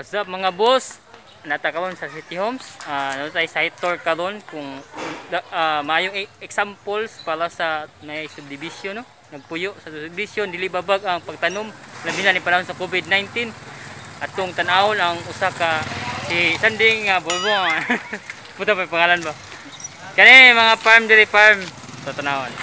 What's up mga boss? Nata karon sa City Homes. Ano tayo site tour karon kung maayong examples para sa may subdivision, no? Nagpuyo sa subdivision, dili babag ang pagtanom labi na ni panahon sa COVID-19. Atong tan-awon ang usa ka si Sanding Bulbong. Puta pa pangalan ba? Kani mga farm diri farm. So tan-awon.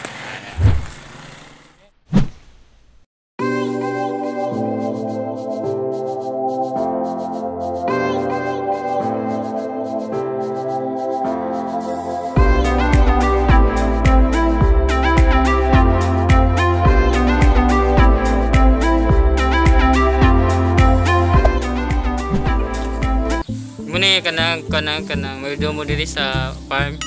Muna kanang kanang kanang mayordomo diri sa farm.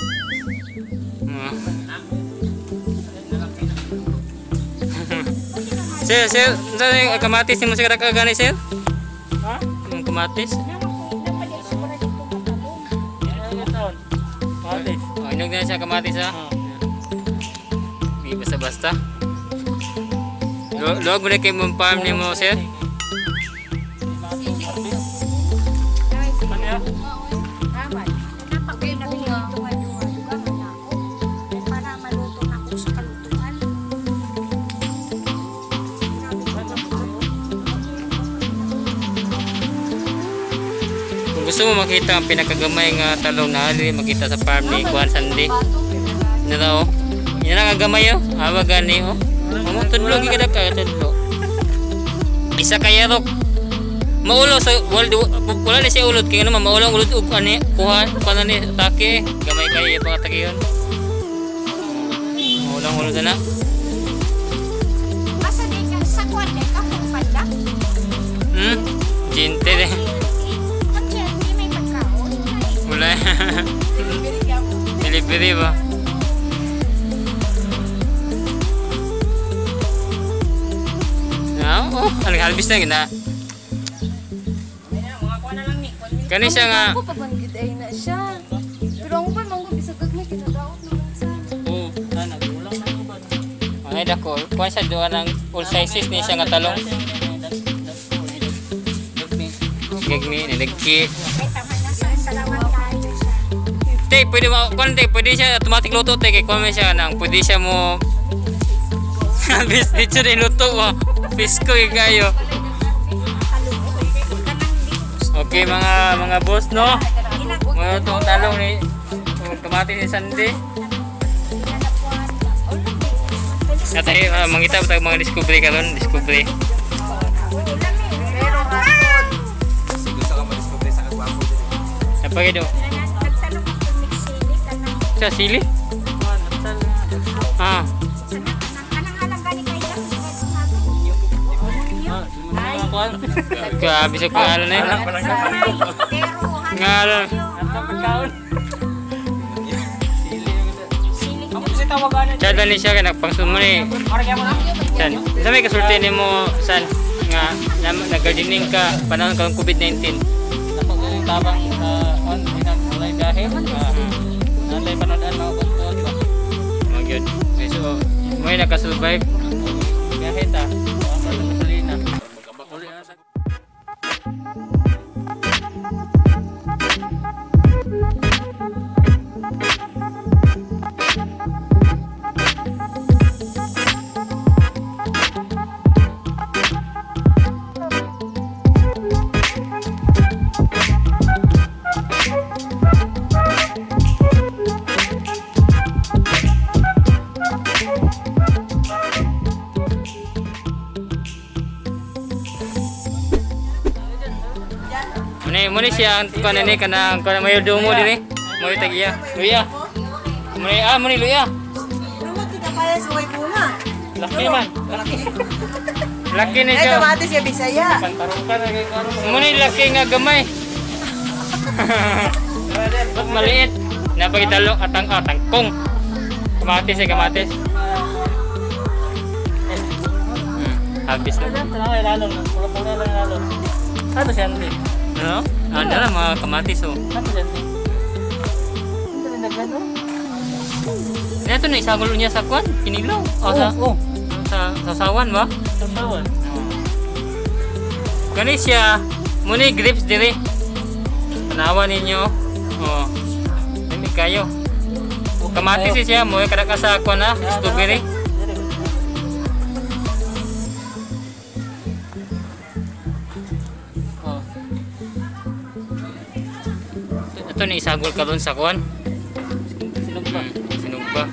Sir, sir, unsa ni kamatis nimo sa kadagani, sir? Ha? Ang kamatis? Kamatis. Oh, inog na siya kamatis ha. Di basta-basta. Luwag mo na kay mong farm nimo, sir? Gusto mo makita ang pinakagamay nga talong na ali makita sa farm ni Juan Sandi. Ano daw? Yan ang gamay oh. Awa gani oh. Amo tudlo gi kada ka tudlo. Isa ka yarok. Maulo sa world wala ni siya ulot kay ano maulong ulot og ani kuha kuha ni atake gamay kay pa atake yon. Maulong ulot na. Asa di ka sa kuan di ka kung panda? Jinte de. Wala. Delivery ba? No, oh, anong halbis na gina. Kani siya nga. Ako pabanggit ay na siya. Pero ang uban manggo bisag gagmay kinadaot naman sa. Oo, na nagulang na uban. Mga dako, kuan sa duha ng all sizes ni siya nga talong. Gagmi, nilagki. Te, pwede mo, kuan te, pwede siya automatic luto te, kay kuan man siya nang pwede siya mo. Bis dito rin luto mo. Fisko kayo. Okay mga boss no. Mga tong talong ni kamatis ni Sandy. Natay mangita tag mga discovery karon, discovery. Napagi do. Sa sili? Ah. Grabe sa pangalan eh. Ngalan. Chad ni siya kay nagpangsumo ni. San, sa may kasulti nimo san nga nag-gardening ka panahon karong COVID-19. Dako ganing tabang on bisan walay biyahe. Nalay panoodaan mga kuntuan ba. Mga gyud. So, mo nakasurvive. Biyahe ta. Ang gasolina. Muna siya ang kuan ni kanang kuan mayordomo dinhi. Moy tag iya. Luya. Muna muna luya. Rumot kita pala sa way bunga. Laki man. Laki. Laki ni siya. Ay kamatis ya Bisaya. Pantarukan na kay karon. Muna laki nga gamay. Ba't maliit? Napagitalo atang tangkong. Kamatis eh kamatis. Habis na. Tanaway lalong, pula-pula lang lalong. Ano siya andi? Ano? Ah, dala mga kamatis oh. Ano siya andi? Ito na isagol niya sa kwan, kinilaw. O sa sa sasawan ba? Sasawan. Kani siya Muni grapes dire. Tanawa ninyo. Oh. Dami kayo. Kamatis siya mo kada ka sa kuan na strawberry. Oh. Ito ni isagol karon sa kuan. Sinugba. Sinugba.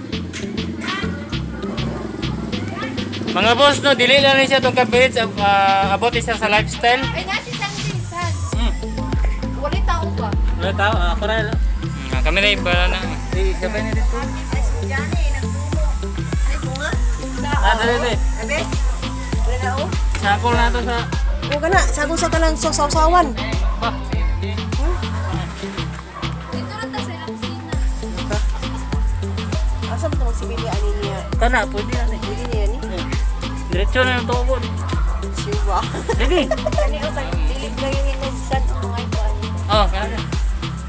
Mga boss no, dili lang ni siya tong ka-village about siya sa lifestyle. Ay na si San. Wala tao ba? Wala tao, ako na. Kami na iba na. Eh, sabay na dito. Ay, sugyani, nagtumo. Ay, bunga. Ah, dali, dali. Abe? Wala na oh. Sakol na to sa... O kana, sagol sa talang sawsawan. Ba? Dito rin ta sa ilang sina. Asa mo itong sibili ani niya? Kana, pwede na ni. Pwede niya ni? Diretso na yung tubo. Siwa. Lagi. Kani o kay dili kayo hinugsan ang mga ito ani. Oh, kana.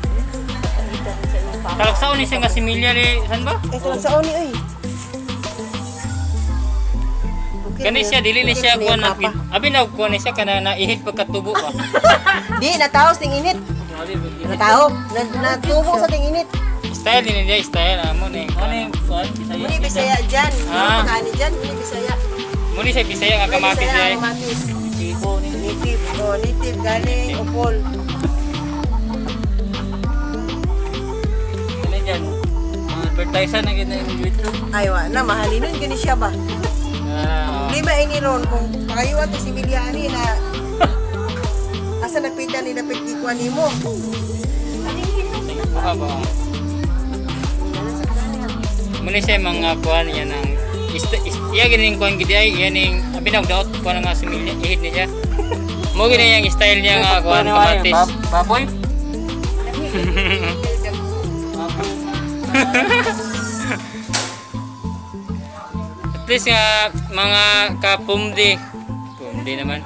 Dito sa inyong papa. Talagsaon ni siya nga similya ni san ba? Ito lang sa oni oy. Okay, Kani siya dili ni siya okay kuan na na yung papa. abi na kuan ni siya kana naihit pagkatubo ba. Di nataos ting init. Nataho, natubo sa ting init. Style din niya, style amo ni. Ano yung kuan? Bisaya. Muni Bisaya dyan. Ah. Ah. Muni dyan, muni Bisaya. Muni siya Bisaya nga kamatis Bisaya, ay. kamatis. Sibo ni. Native. Oh, native galing Opol. Ano dyan? Mga advertiser na gina yung YouTube. Ay, wa na mahalinon gani siya ba. Ah, Problema ini ron kung kayo ato si Miliani na asa napita ni napit gikuan nimo. oh, ba. Muni siya mga kuan niya nang iya gining kuan gid ay iya ning abi na daot kuan nga similya ihit ni siya. Mo gini yang style niya nga kuan kamatis. Baboy? At least nga mga kapumdi. Pumdi naman.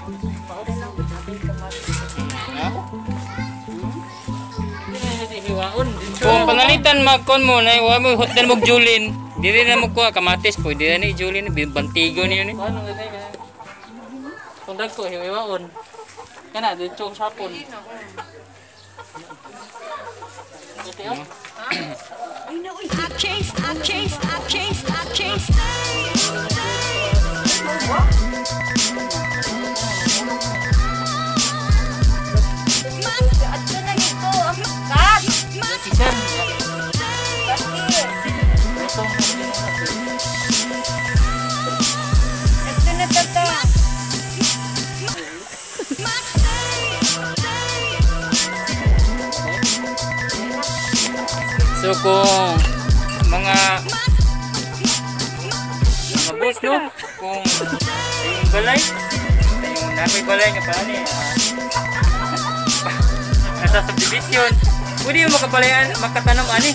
Kung pangalitan magkon mo na wa mo hotel mo Julin. Dili na mo kuha kamatis pwede na ni Julin bantigo niyo ni. Ano gani ka? Kung dagko hiwaon. Kana dito sapon. Ito yun. I can't stay. Adto na dito. Kat. Kisan. Bakit? Itong Adto na tata. So kung mga boss no, kung yung balay, yung nakoy balay nga pa ni nasa subdivision, pwede yung makabalayan, makatanom ani.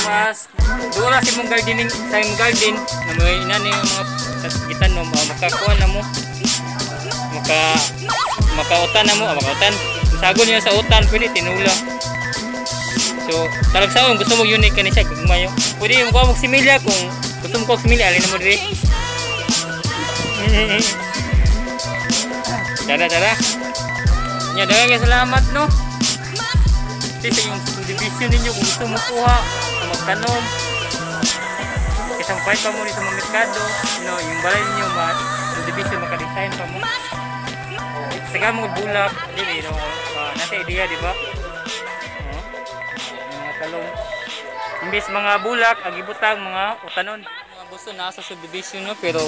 Mas doon sa imong gardening, sa imong garden na may inani yung mga gitanom, makakuha na mo, makautan na mo, makautan. Sagol niya sa utan, pwede tinula. So, talagsaon gusto mo unique kani siya gugmayo. Pwede mo kuha mo similya kung gusto mo kuha similya alin na mo diri. Tara tara. Nya daghang salamat no. Kasi sa yung division ninyo kung gusto mo kuha, magtanom. Isang fight pa mo sa mga merkado, no, yung balay ninyo ma division maka-design pa mo. Saka mo bulak, dili no, nasa idea di ba? Talong. Imbis mga bulak, agibutang mga utanon. Mga buso nasa subdivision no, pero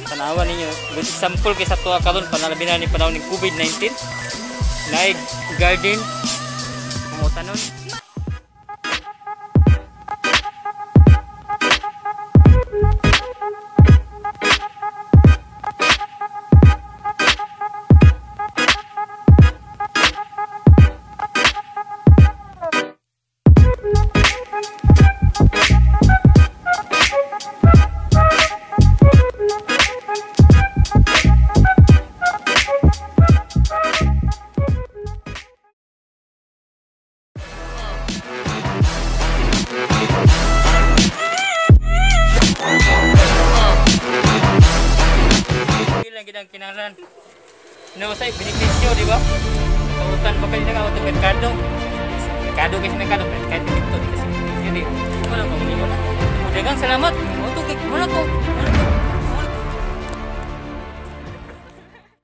tanawa ninyo. Good example kay sa tuwa karon panalabi na ni panahon ni COVID-19. Naig garden mga utanon. Kinahanglan. No, sa benepisyo, di ba? Kautan pa kayo na ka merkado. Merkado kasi merkado kahit dito di kasi. Jadi, wala pa mo na. Daghang salamat. Mo to kay mo na to. Mo na to.